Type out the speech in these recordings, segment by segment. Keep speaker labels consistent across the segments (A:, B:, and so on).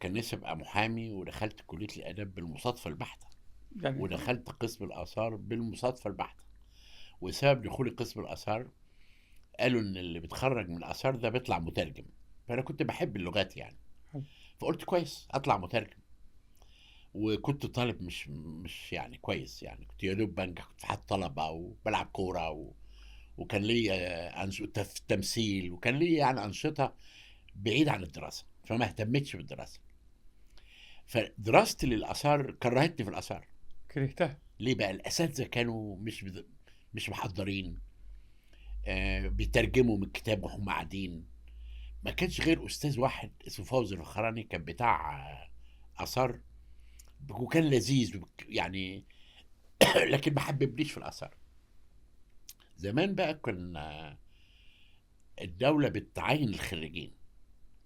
A: كان نفسي ابقى محامي، ودخلت كليه الاداب بالمصادفه البحتة،
B: يعني
A: ودخلت قسم الاثار بالمصادفه البحتة. وسبب دخولي قسم الاثار قالوا ان اللي بيتخرج من الاثار ده بيطلع مترجم، فانا كنت بحب اللغات يعني،
B: حلو.
A: فقلت كويس اطلع مترجم. وكنت طالب مش يعني كويس، يعني كنت يا دوب بنجح، كنت في حد طلبه وبلعب كورة وكان لي تمثيل، وكان لي يعني انشطة بعيد عن الدراسة، فما اهتمتش بالدراسة. فدراستي للاثار كرهتني في الاثار.
B: كرهتها
A: ليه بقى؟ الاساتذة كانوا مش محضرين، بيترجموا من الكتاب وهم قاعدين. ما كانش غير استاذ واحد اسمه فوزي الفخراني، كان بتاع اثار وكان لذيذ يعني لكن ما حببنيش في الاثار. زمان بقى كنا الدولة بتعين الخريجين.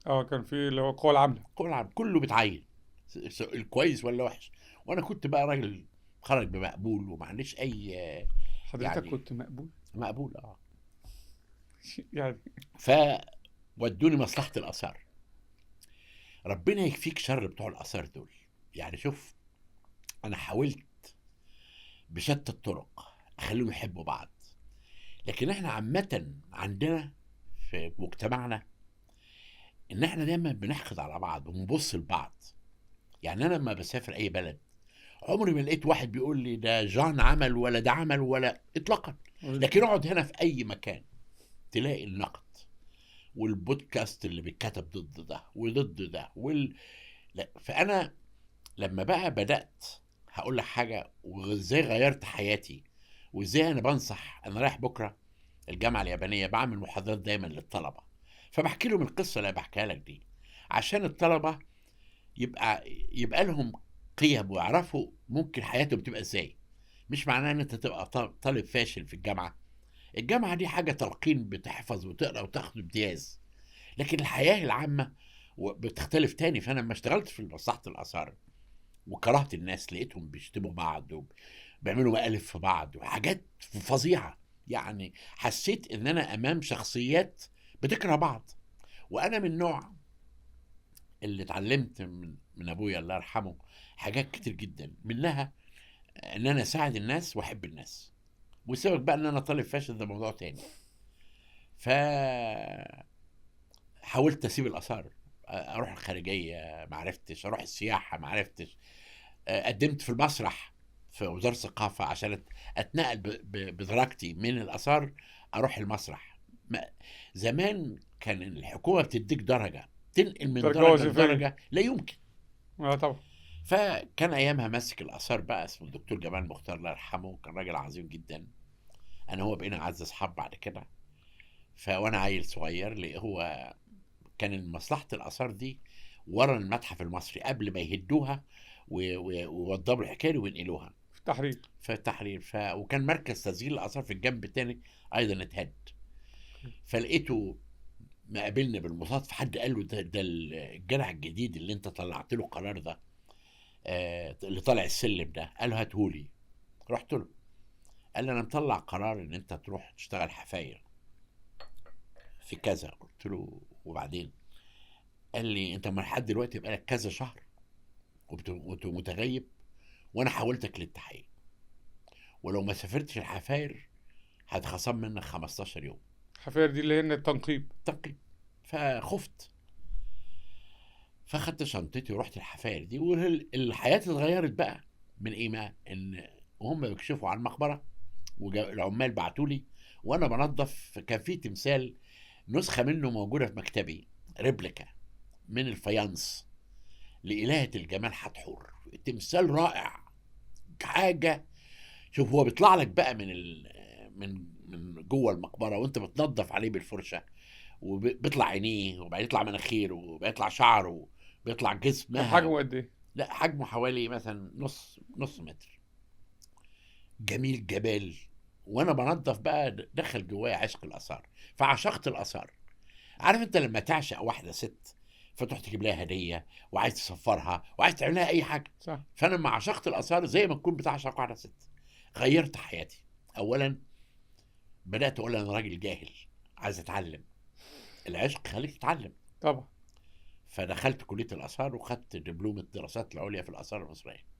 B: كان في اللي هو القوى العاملة،
A: القوى العاملة كله بتعين الكويس ولا وحش. وانا كنت بقى راجل خرج بمقبول وما عنديش اي.
B: حضرتك
A: يعني
B: كنت مقبول؟
A: مقبول
B: يعني
A: فودوني مصلحة الاثار. ربنا يكفيك شر بتوع الاثار دول. يعني شوف، انا حاولت بشتى الطرق اخليهم يحبوا بعض، لكن احنا عامة عندنا في مجتمعنا ان احنا دايما بنحقد على بعض ونبص لبعض. يعني انا لما بسافر اي بلد عمري ما لقيت واحد بيقول لي ده جان عمل ولا ده عمل ولا اطلاقا. لكن اقعد هنا في اي مكان تلاقي النقد والبودكاست اللي بيتكتب ضد ده وضد ده لا. فانا لما بقى بدأت هقول لك حاجة، وازاي غيرت حياتي وازاي انا بنصح. انا رايح بكرة الجامعة اليابانية بعمل محاضرات دايما للطلبة، فبحكي لهم القصة اللي بحكيها لك دي عشان الطلبة يبقى لهم قيم ويعرفوا ممكن حياتهم تبقى ازاي. مش معناه ان انت تبقى طالب فاشل في الجامعة. الجامعة دي حاجة تلقين، بتحفظ وتقرأ وتاخد امتياز، لكن الحياة العامة بتختلف تاني. فأنا لما اشتغلت في مصلحة الآثار وكرهت الناس، لقيتهم بيشتموا بعض وبيعملوا مقالب في بعض وحاجات فظيعة. يعني حسيت ان انا امام شخصيات بتكره بعض. وانا من نوع اللي اتعلمت من ابويا الله يرحمه حاجات كتير جدا، منها ان انا اساعد الناس واحب الناس. وسيبك بقى ان انا طالب فاشل، ده موضوع تاني. ف حاولت اسيب الاثار، اروح الخارجية ما عرفتش، اروح السياحة ما عرفتش، قدمت في المسرح في وزارة الثقافة عشان اتنقل بدرجتي من الاثار اروح المسرح. زمان كان الحكومة بتديك درجه، تنقل من درجه لدرجة لا يمكن.
B: طبعا.
A: فكان ايامها ماسك الاثار بقى اسمه الدكتور جمال مختار الله يرحمه، كان راجل عظيم جدا. انا هو بقينا اعز اصحاب بعد كده. فوانا عيل صغير، اللي هو كان مصلحة الاثار دي ورا المتحف المصري قبل ما يهدوها ووضبوا الحكاية وينقلوها
B: في التحرير.
A: في التحرير. وكان مركز تسجيل الاثار في الجنب الثاني ايضا اتهد. فلقيته ما قابلنا بالمصادفه، حد قال له ده الجدع الجديد اللي انت طلعت له قرار ده، اللي طالع السلم ده. قال له هاتهولي. رحت له، قال لي انا مطلع قرار ان انت تروح تشتغل حفاير في كذا. قلت له وبعدين؟ قال لي انت من لحد دلوقتي بقالك كذا شهر ومتغيب، وانا حاولتك للتحقيق، ولو ما سافرتش الحفاير هتخصم منك 15 يوم.
B: الحفاير دي اللي هي التنقيب.
A: التنقيب. فخفت، فاخدت شنطتي ورحت الحفاير دي. والحياة اتغيرت بقى من ايه ما ان وهم بيكشفوا على المقبرة والعمال بعتولي وانا بنظف. كان في تمثال نسخه منه موجودة في مكتبي، replica من الفيانس لإلهة الجمال حتحور. تمثال رائع، حاجة. شوف هو بيطلع لك بقى من من جوه المقبرة وانت بتنظف عليه بالفرشه، وبيطلع عينيه وبعدين يطلع مناخيره وبيطلع شعره وبيطلع جسمه.
B: حجمه قد ايه؟
A: لا حجمه حوالي مثلا نص متر. جميل جبال. وانا بنظف بقى دخل جوايا عشق الاثار، فعشقت الاثار. عارف انت لما تعشق واحدة ست فتروح تجيب لها هديه وعايز تسفرها وعايز تعمل لها اي حاجة،
B: صح.
A: فانا لما عشقت الاثار زي ما تكون بتعشق واحدة ست، غيرت حياتي. اولا بدات اقول انا راجل جاهل عايز اتعلم. العشق خليك تتعلم
B: طبعا.
A: فدخلت كليه الاثار وخدت دبلوم الدراسات العليا في الاثار المصرية.